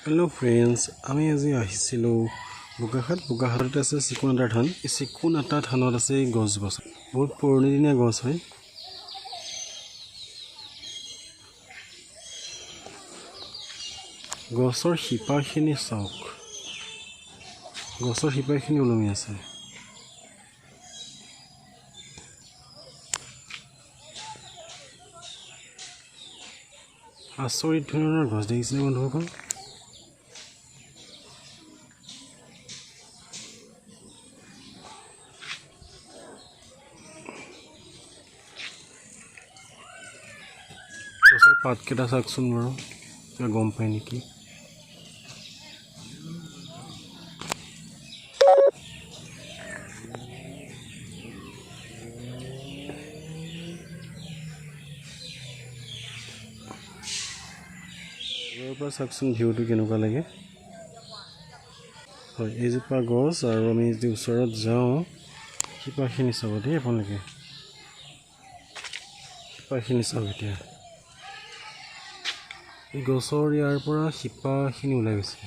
Hello' friends, আমি আজি আহিছিলোঁ বোকাখাত। বোকাখাতত আছে চিকুণ আটা থান। এই চিকুণ আটা থানত আছে এই গছজোপা, বহুত পুৰণি দিনীয়া গছ হয়। গছৰ শিপাখিনি চাওক, গছৰ শিপাখিনি ওলমি আছে। আচৰিত ধৰণৰ গছ দেখিছেনে বন্ধুসকল? গছৰ পাতকেইটা চাওকচোন বাৰু, কিবা গম পায় নেকি? পৰা চাওকচোন ভিউটো কেনেকুৱা লাগে। হয়, এইজোপা গছ আৰু আমি যদি ওচৰত যাওঁ শিপাখিনি চাব দেই আপোনালোকে, শিপাখিনি চাওক। এতিয়া এই গছৰ ইয়াৰ পৰা শিপাখিনি ওলাই গৈছে।